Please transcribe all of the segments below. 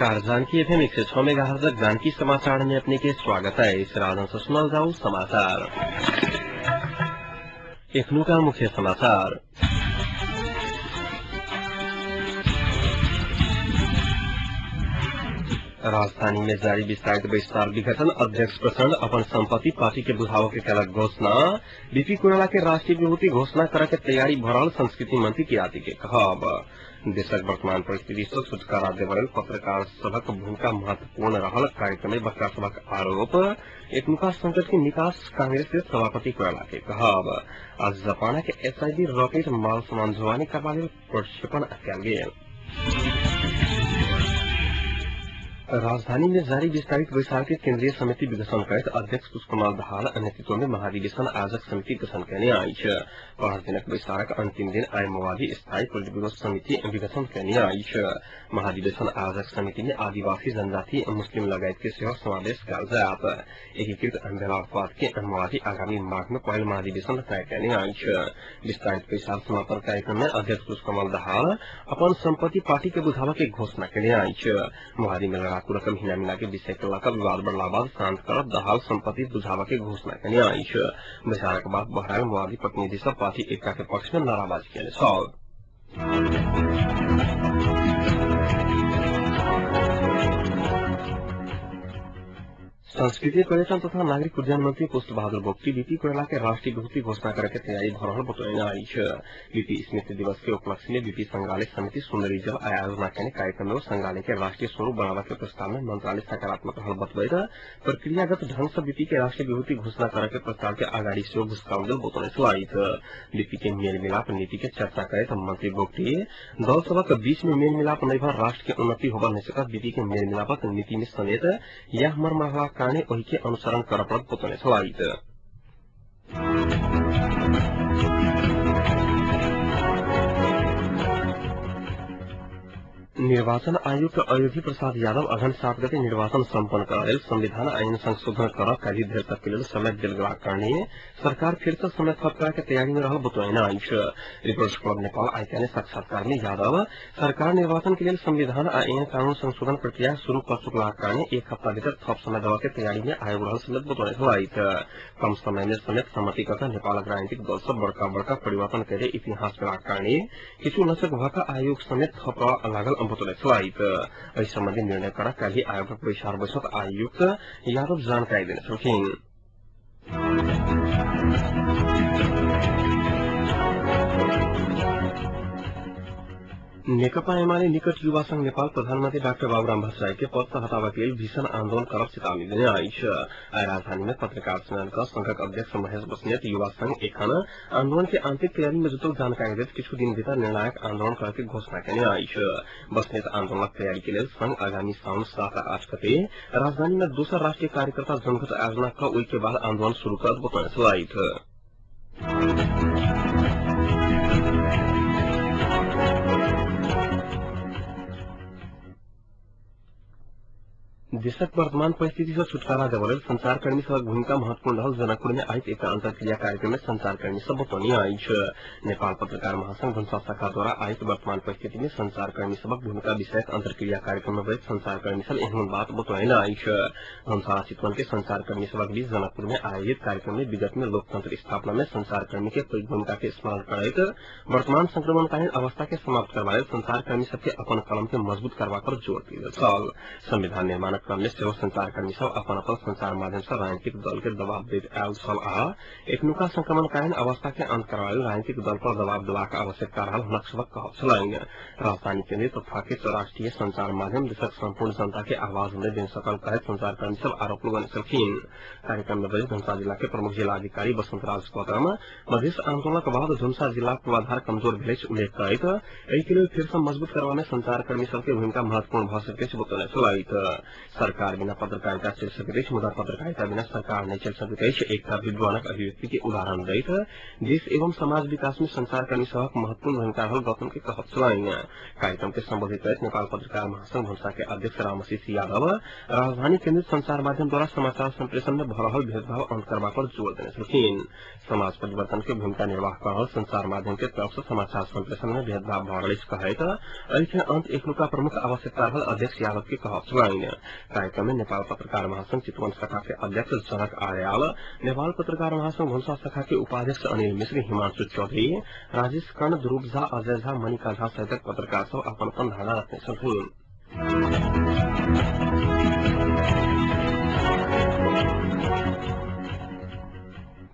नमस्कार, Janaki FM 106 megahertz Janaki समाचार में अपने के स्वागत है। इस राधन से सुनल जाऊ समाचार। एखनुका मुख्य समाचार। राजधानी में जारी विस्तारित बैसार विघटन। अध्यक्ष प्रचण्ड अपन संपत्ति पार्टी के बुझाव के कलक घोषणा। बीपी कोइराला के राष्ट्रीय विभूति घोषणा करे के तैयारी भरल संस्कृति मंत्री किराती के कहब। देशक वर्तमान परिस्थिति से छुटकारा देवल पत्रकार सभक भूमिका महत्वपूर्ण रहल कार्यक्रम में वक्ता सभक आरोप। एकमुखा संकट के निकास कांग्रेस के सभापति कोइराला के कहब। आज जापान के एसआईबी रॉकेट माल सामान ढुवानी करबा लेल प्रक्षेपण कयल गेल। राजधानी में जारी विस्तारित बैसार के केंद्रीय समिति विघटन करैत अध्यक्ष पुष्पकमल दाहाल नेतृत्व में महाधिवेशन आजक समिति गठन कयने अछि। 5 दिनक बैसारक अंतिम दिन आइ माओवादी स्थायी पोलिटब्यूरो समिति विघटन कयने अछि। महाधिवेशन आजक समिति में आदिवासी, जनजाति, मुस्लिम लगायत के सेहो समावेश कयल जायत। एकीकृत भेलाक के माओवादी आगामी माघ में पहिल महाधिवेशन तय कयने अछि। विस्तारित बैसार समापन कार्यक्रम में अध्यक्ष पुष्पकमल दाहाल अपन संपत्ति पार्टी के बुझावा के घोषणा कयने अछि। माओवादी में रकम हिना मिला के विषय के लऽ विवाद बढ़ला बाद शांत करब दाहाल संपत्ति बुझावा के घोषणा कयने अछि। बैसारक बाद बहरायल माओवादी प्रतिनिधि सब पार्टी एकता के पक्ष में नाराबाजी कयने छल। संस्कृति, पर्यटन तथा नागरिक उड्डयन मंत्री पुष्प बहादुर बोगटी बीपी कोइराला के राष्ट्रीय विभूति घोषणा करे के तैयारी भ रहल बतौने अछि। बीपी स्मृति दिवस के उपलक्ष्य में बीपी संग्रहालय समिति सुंदरी जल आयोजना कयने कार्यक्रम में संग्रहालय के राष्ट्रीय स्वरूप बनाबऽ के प्रस्ताव में मंत्रालय सकारात्मक रहल बतबैत प्रक्रियागत ढंग से बीपी के राष्ट्रीय विभूति घोषणा करे के प्रस्ताव के अगाडि सेहो घुसकाओल गेल बतौने छलथि। बीपी के मेल मिलाप नीति के चर्चा करैत मंत्री बोगटी दल सभक बीच में मेल मिलाप नहि भ राष्ट्र के उन्नति होबऽ नहि सकत। बीपी के मेल मिलापक नीति में समेत यह मर्म रहलाक कारणे ओहि के अनुसरण करऽ पड़त बतौने छलथि। निर्वाचन आयुक्त अयोधी प्रसाद यादव अघन 7 गते निर्वाचन सम्पन्न करऽ लेल संविधान आइन संशोधन करऽ काल्हि धरि तक के लेल समय देल गेलाक कारणे सरकार फेर से समय थप करऽ के तैयारी में रहल बतौने अछि। रिपोर्टर्स क्लब नेपाल आइ कयने साक्षात्कार में यादव सरकार निर्वाचन के लेल संविधान आ ऐन कानून संशोधन प्रक्रिया शुरू कऽ चुकलाक कारणे एक हप्ता भीतर थप समय देबऽ के तैयारी में आयोग रहल समेत बतौने छलथि। कम समय में समेत सहमति कऽ नेपालक राजनीतिक दल सब बड़का बड़का परिवर्तन करे इतिहास भेलाक कारणे किछु लचक भऽ कऽ आयोग समेत थप लागल बतौने छलथि। एहि सम्बन्धी निर्णय कर काल्हि आयोगक बैसार बैसत आयुक्त यादव जानकारी देने छलखिन। नेकपा एमाले निकट युवा संघ नेपाल प्रधानमन्त्री डाक्टर बाबुराम भट्टराई के पद से हटाबऽ के लेल भीषण आंदोलन करब चेतावनी देने अछि। आइ राजधानी में पत्रकार सम्मेलन कऽ संघक अध्यक्ष महेश बस्नेत युवा संघ एखन आंदोलन के आंतरिक तैयारी में जुटल जानकारी दैत किछु दिन भीतर निर्णायक आंदोलन करऽ के घोषणा कयने अछि। बस्नेत आंदोलनक तैयारी के लेल संघ आगामी साउन 7 आ 8 गते राजधानी में दोसर राष्ट्रीय कार्यकर्ता जमघट आयोजना कऽ ओहि के बाद आंदोलन शुरू करत बतौने छलथि। देशक वर्तमान परिस्थिति से छुटकारा देबऽ लेल संचारकर्मी सभक भूमिका महत्वपूर्ण रहल जनकपुर में आयोजित एक अंतर्क्रिया कार्यक्रम में संचारकर्मी सब बतौने अछि। नेपाल पत्रकार महासंघ धनुषा शाखा द्वारा आयोजित वर्तमान परिस्थिति में संचारकर्मी सभक भूमिका विषयक अंतर्क्रिया कार्यक्रम में बैठ संचारकर्मी सब एहन बात बतौने अछि। धनुषा चितवन के संचारकर्मी सभक बीच जनकपुर में आयोजित कार्यक्रम में विगत में लोकतंत्र स्थापना में संचारकर्मी के पैघ भूमिका के स्मरण करैत वर्तमान संक्रमणकालीन अवस्था के समाप्त करबा लेल संचारकर्मी सबके अपन कलम के मजबूत करबा पर जोर देल छल। संविधान निर्माणक क्रम में सेहो संचारकर्मी सब अपन अपन संचार माध्यम से राजनीतिक दल के दबाव दैत आयल छल आ एखनुका संक्रमणकालीन अवस्था के अंत करबा लेल राजनीतिक दल पर दबाव देबाक आवश्यकता रहल हुनक सभक कहब छलनि। राजधानी केन्द्रित तथाकथित राष्ट्रीय संचार माध्यम देशक सम्पूर्ण जनता के आवाज नहि बनि सकल कहैत संचारकर्मी सब आरोप लगौने छलखिन। कार्यक्रम में बजैत धनुषा जिला के प्रमुख जिलाधिकारी बसंत राज गौतम मधेश आंदोलनक बाद धनुषा जिलाक पूर्वाधार कमजोर भेल अछि उल्लेख करैत एहि के लेल फेर सँ मजबूत करबा में संचारकर्मी सबके भूमिका महत्वपूर्ण भऽ सकैत अछि बतौने छलथि। सरकार बिना पत्रकारिता चलि सकैत अछि, मुदा पत्रकारिता बिना सरकार नहि चलि सकैत अछि। एकटा विद्वानक अभिव्यक्ति के उदाहरण दैत देश एवं समाज विकास में संचारकर्मी सभक महत्वपूर्ण भूमिका रहल गौतम के कहब छलनि। कार्यक्रम के संबोधित करैत नेपाल पत्रकार महासंघ भन्सा के अध्यक्ष रामशीष यादव राजधानी केन्द्रित संचार माध्यम द्वारा समाचार संप्रेषण में भऽ रहल भेदभाव अंत करबा पर जोर देने छलखिन। समाज परिवर्तन के भूमिका निर्वाह कऽ रहल संचार माध्यम के तरफ से समाचार संप्रेषण में भेदभाव भऽ रहल अछि कहैत एहि के अंत एखनुका प्रमुख आवश्यकता रहल अध्यक्ष यादव के कहब छलनि। कार्यक्रम में नेपाल पत्रकार महासंघ चितवन शाखा के अध्यक्ष जनक आर्याल, नेपाल पत्रकार महासंघ भन्सा शाखा के उपाध्यक्ष अनिल मिश्र, हिमांशु चौधरी, राजेश कर्ण, ध्रुव झा, अजय झा, मणिका झा सहितक पत्रकार सब अपन अपन धारणा रखने छलखिन।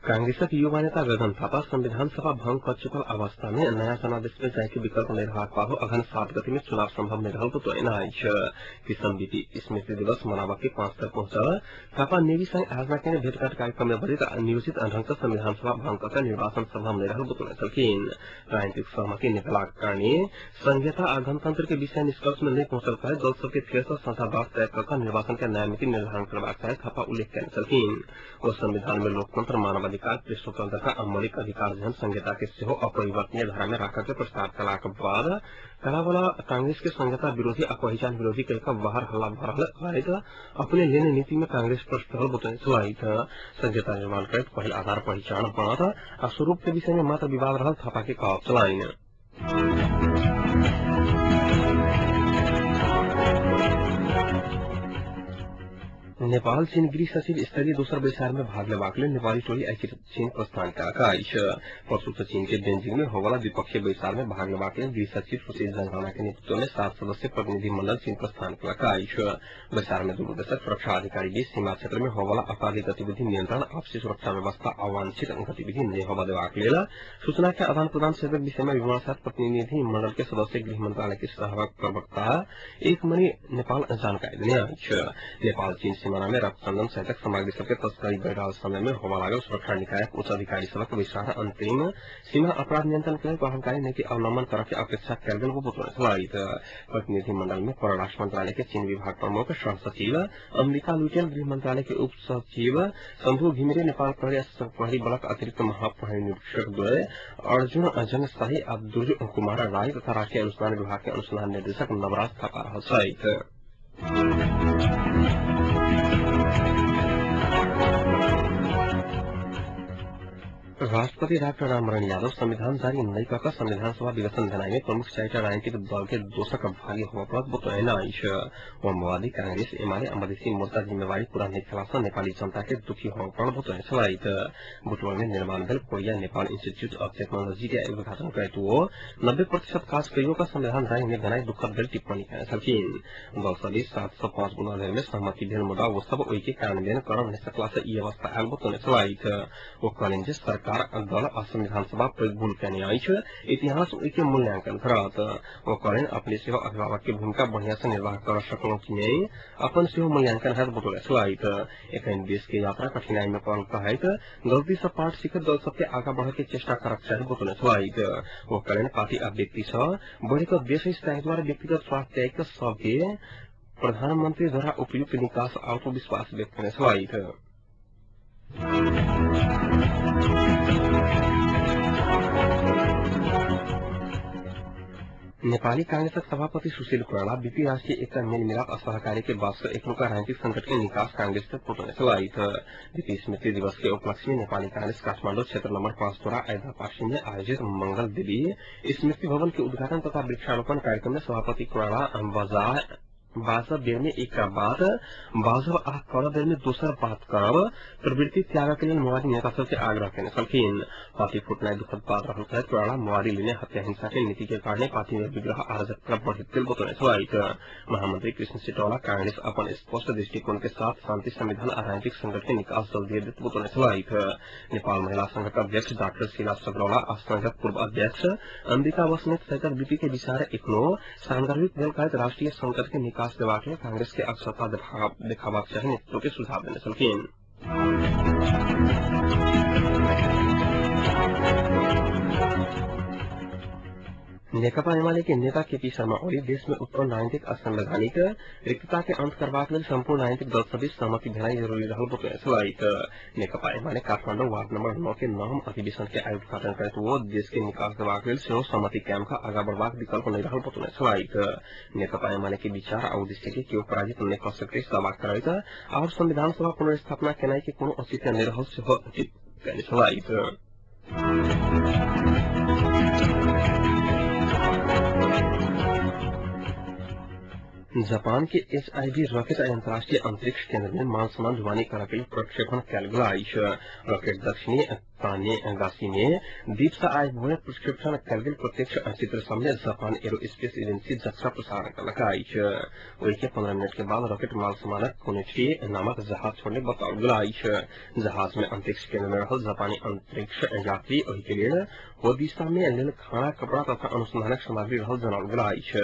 कांग्रेसक युवा नेता गगन थापा संविधान सभा भंग कर चुकल अवस्था में नया जनादेश में जाय के विकल्प नहीं रहबाक बादो अघन 7 गते में चुनाव संभव नहीं रहल तो एना अछि। किशन बीपी स्मृति दिवस मनाबऽ के 5 तक पहुंचल थापा नेवी संग आयोजना केने भेटघाट कार्यक्रम में बजैत नियोजित ढंग से संविधान सभा भंग कऽ निर्वाचन संभव नहीं रहल बतौने छलखिन। राजनीतिक सहमति नहि भेलाक कारणे संघीयता आ गणतंत्र के विषय निष्कर्ष में नहीं पहुंचल कहैत दल सबके फेर सँ साझा तय कऽ कऽ निर्वाचन के नया नीति निर्धारण करबाक चाही थापा उल्लेख केने छलखिन। ओ संविधान में लोकतंत्र, मानवाधिकार, स्वतंत्रता आ मौलिक अधिकार जेहन संहिता के सेहो अपरिवर्तनीय धारा में राखऽ के प्रस्ताव कयलाक बाद कलावाला कांग्रेस के संहिता विरोधी आ पहिचान विरोधी कहि कऽ बाहर हल्ला भऽ रहल कहैत अपने लेने नीति में कांग्रेस स्पष्ट रहल बतौने छलथि। संहिता निर्माण करैत पहिल आधार पहिचान बनत आ स्वरूप के विषय में मात्र विवाद रहल थापा के कहब छलनि। नेपाल चीन गृह सचिव स्तरीय दोसर बैसार में भाग लेबाक लेल नेपाली टोली आइ चीन प्रस्थान कयलक अछि। परसू सँ चीन के बेजिंग में होवला द्विपक्षीय बैसार में भाग लेबाक लेल गृह सचिव सुशील जंगराणा के नेतृत्व में 7 सदस्यीय प्रतिनिधि मंडल चीन प्रस्थान कयलक अछि। बैसार में दुनू देशक सुरक्षा अधिकारी बीच सीमा क्षेत्र में होवला आपराधिक गतिविधि नियंत्रण, आपसी सुरक्षा व्यवस्था, अवांछित गतिविधि नहि होबय देबाक लेल सूचना के आदान प्रदान सहितक विषय में विमर्श प्रतिनिधि मंडल के सदस्य गृह मंत्रालय के सहायक प्रवक्ता एक मणि नेपाल जानकारी देने अछि। नेपाल चीन सीमा में रक्तचंदन सहितक सामग्री सबके तस्करी बढ़ि रहल समय में होबय लागल सुरक्षा निकायक उच्च अधिकारी सबक बैसार अंतिम सीमा अपराध नियंत्रण के लेल प्रभावकारी नीति अवलंबन करऽ के अपेक्षा कयल गेल बतौने छलथि। प्रतिनिधि मंडल में परराष्ट्र मंत्रालय के चीन विभाग प्रमुख सह सचिव अम्बिका लुटेल, गृह मंत्रालय के उप सचिव शंभु घिमिरे, नेपाल प्रहरी बलक अतिरिक्त महाप्रहरी निरीक्षक द्वय अर्जुन अजंग शाही आ दुर्ज कुमार राय तथा राष्ट्रीय अनुसंधान विभाग के अनुसंधान निदेशक नवराज थापा रहल छथि। राष्ट्रपति डाक्टर रामवरण यादव संविधान जारी नहि कऽ कऽ संविधान सभा विघटन भेनाइ में प्रमुख 4टा राजनीतिक दल के दोषक भागी होबय पड़त बतौने अछि। माओवादी, कांग्रेस, एमाले आ मधेसी मोर्चा जिम्मेवारी पूरा नहि केला सँ नेपाली जनता के दुखी होबय पड़ल बतौने छलथि। बुटवल में निर्माण भेल Korea Nepal institute of technology के उद्घाटन करैत ओ 90% काज कइयो कऽ संविधान जारी नहि भेनाइ दुखद भेल टिप्पणी केने छलखिन। दल सब बीच 705 बुँदा धरि में सहमति भेल मुदा ओ सब ओहि के कार्यान्वयन करऽ नहि सकला सँ ई अवस्था आयल बतौने छलथि। ओ कहलनि जे सरकार दल आ संविधान सभा पैघ भूल केने अछि, इतिहास ओहि के मूल्यांकन करत। ओ कहलनि अपने सेहो अभिभावक के भूमिका बढ़िया से निर्वाह कर सकलहुं कि नहि अपन सेहो मूल्यांकन हैत बतौने छलथि। एखन देश के यात्रा कठिनाई में पड़ल कहैत गलती सँ पाठ सीखैत दल सबके आगा बढ़य के चेष्टा करक चाही बतौने छलथि। ओ कहलनि पार्टी आ व्यक्ति सँ बढ़ि कऽ देश अछि, ताहि द्वारा व्यक्तिगत स्वार्थ त्यागि कऽ सबके प्रधानमंत्री द्वारा उपयुक्त निकास आओत विश्वास व्यक्त केने छलथि। नेपाली कांग्रेसक सभापति सुशील कोइराला बीपी राष्ट्रिय एकता मेलमिलाप आ सहकारी के बाद से एखनुका राजनीतिक संकट के निकास कांग्रेस से बतौने छलथि। बीपी स्मृति दिवस के उपलक्ष्य में नेपाली कांग्रेस काठमाडौँ क्षेत्र नंबर 5 द्वारा ऐदापासी में आयोजित मंगल देवी स्मृति भवन के उद्घाटन तथा वृक्षारोपण कार्यक्रम में सभापति कोइराला बाजब बेर में एकटा बात बाजब आ करब बेर में दोसर बात करब प्रवृत्ति त्याग के लेल माओवादी नेता सबके आग्रह केने छलखिन। पार्टी फुटनाइ दुखद बात रहल कहैत कोइराला माओवादी लेने हत्या हिंसा के नीति के कारणे पार्टी में विग्रह अराजकता बढ़ित गेल बतौने छलथि। महामंत्री कृष्ण सिटौला कांग्रेस अपन स्पष्ट दृष्टिकोण के साथ शांति, संविधान आ राजनीतिक संकट के निकास जल्दी देत बतौने छलथि। नेपाल महिला संघक अध्यक्ष डाक्टर शीला सगरौला आ संघक पूर्व अध्यक्ष अम्बिका बस्नेत सहितक बीपी के विचार एखनो सान्दर्भिक भेल कहैत राष्ट्रिय संकट के निकास देबाक लेल कांग्रेस के अक्षरता देखाबाक चाही नेतृत्व के सुझाव देने छलखिन। नेकपा एमाले के नेता केपी शर्मा ओली देश में उत्पन्न राजनीतिक असंवैधानिक रिक्तता के अंत करबाक लेल संपूर्ण राजनीतिक दल सब बीच सहमति भेनाइ जरूरी रहल बतौने छलथि। नेकपा एमाले काठमाडौँ वार्ड नंबर 9 के नवम अधिवेशन के आइ उद्घाटन करैत ओ देश के निकास देबाक लेल सेहो सहमति कायम क आगा बढ़बाक विकल्प नहि रहल बतौने छलथि। नेकपा एमाले के विचार आ उद्देश्य के केओ पराजित नहि क सकैत दावा करैत आओर संविधान सभा पुनर्स्थापना केनाइ के कोनो औचित्य नहि रहल सेहो अंकित कयने छलथि। जापान के एचआईवी रॉकेट अंतर्राष्ट्रीय अंतरिक्ष केंद्र में माल सामान ढुवानी करऽ के प्रक्षेपण कयल गेल अछि। रॉकेट दक्षिणी तानेगाशिमे द्वीप सँ आइ भोरे प्रक्षेपण कयल गेल प्रत्यक्ष चित्र सामने जापान एरोस्पेस एजेंसी जक्सा प्रसारण कयलक अछि। ओहि के 15 मिनट के बाद रॉकेट माल सामानक कोनेची नामक जहाज छोड़ने बताओल गेल अछि। जहाज में अंतरिक्ष केंद्र में रहल जापानी अंतरिक्ष यात्री ओहि के लेल ओ दिशा में लेल खाना, कपड़ा तथा अनुसंधानक सामग्री रहल जनाओल गेल अछि।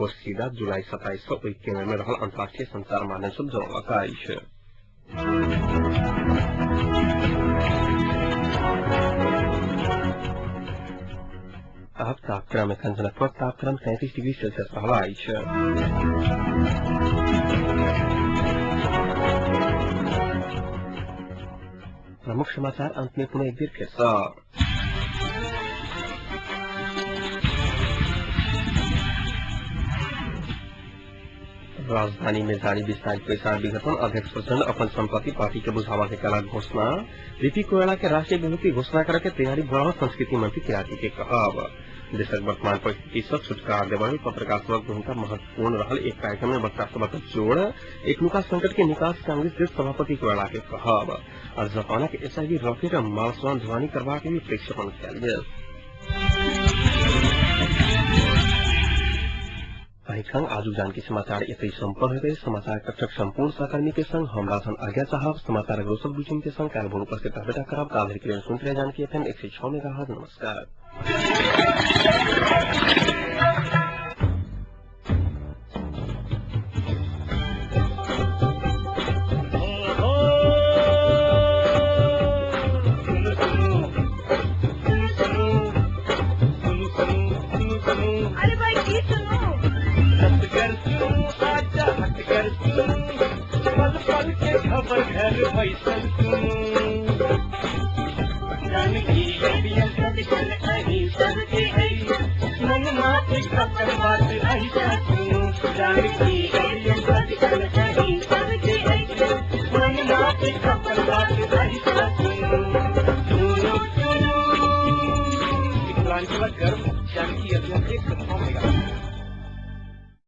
ओ सीधा जुलाई 27 सँ ओहि केंद्र में रहल अंतर्राष्ट्रीय संचार माध्यम सब जनौलक अछि। आब तापक्रम एखन जनकपुर तापक्रम 33 डिग्री सेल्सियस रहल अछि। प्रमुख समाचार अंत में पुनः एक बेर फेर सँ। राजधानी में जारी विस्तारित पैसा विघटन, अध्यक्ष प्रचंड अपन संपत्ति पार्टी के बुझावा के कला घोषणा, वीपी कोइराला के राष्ट्रीय विभूति घोषणा करे के तैयारी भ रहल संस्कृति मंत्री किराती के कहब। देशक वर्तमान परिस्थिति सँ छुटकारा देबय पत्रकार सभक भूमिका महत्वपूर्ण रहल एक कार्यक्रम में वक्ता सभक जोड़, एखनुका संकट के निकास कांग्रेस देश सभापति कोइराला के कहब। और जापानक एचआईवी रॉकेट माल सामान ढुवानी करबाक लेल प्रक्षेपण कयल गेल। एहि आजुक जानकी समाचार एतै सम्पन्न होइत अछि। समाचार कक्षक सम्पूर्ण सहकर्मी के संग हम राजन आज्ञा चाहब। समाचारक रोचक बुलेटिन के संग काल्हि भोर उपस्थित रहबे करब। ताधरि के लेल सुनैत रही जानकी एफएम 106 मेगाहर्ट्ज। नमस्कार। अरे भाई की सुनू, पल पल के खबर घर बैसल सुनू, जानकी सबके मन मात्र खबर बात ऐसा सुनू, जानकी सबके मन मात्र खबर बात ऐसा सुनू। सुनो सुनो मिथिलांचलक गर्व